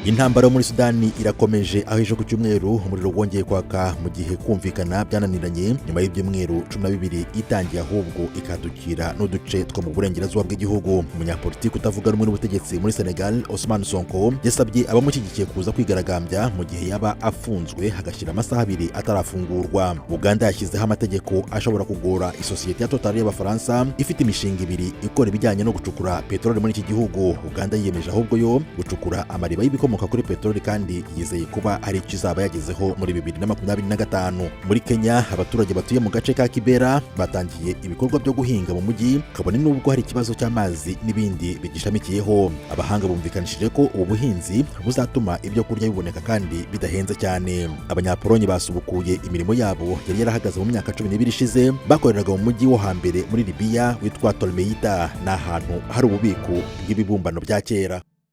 Intambara yo muri Sudani irakomeje, aho ejo ku cyumweru umuriro wongeye kwaka mu gihe kumvikana byananiranye nyuma y'ibyumweru 12 itangiye, ahubwo ikadukira n'uduce two mu burengerazuba bw'igihugu. Umunyapolitiki utavuga rumwe n'ubutegetsi muri Senegal, Ousmane Sonko, yasabye abamushyigikiye kuza kwigaragambya mu gihe yaba afunzwe hagashyira amasaha 2 atarafungurwa. Uganda yashyizeho amategeko ashobora kugora isosiyete ya Total y'Abafaransa ifite imishinga ibiri ikora ibijyanye no gucukura peteroli muri iki gihugu. Uganda yiyemeje ahubwo yo gucukura amariba y'ibikomoka kuri peteroli, kandi yizeye kuba hari icyo izaba yagezeho muri 2025. Muri Kenya, abaturage batuye mu gace ka Kibera batangiye ibikorwa byo guhinga mu mujyi, kabone n'ubwo hari ikibazo cy'amazi n'ibindi bigishamikiyeho. Abahanga bumvikanishije ko ubu buhinzi buzatuma ibyo kurya biboneka kandi bidahenze cyane. Abanyapolonye basubukuye imirimo yabo yari yarahagaze mu myaka 12 ishize. Bakoreraga mu mujyi wo hambere muri Libiya witwa Tolmeita, ni ahantu hari ububiko bw'ibibumbano bya kera.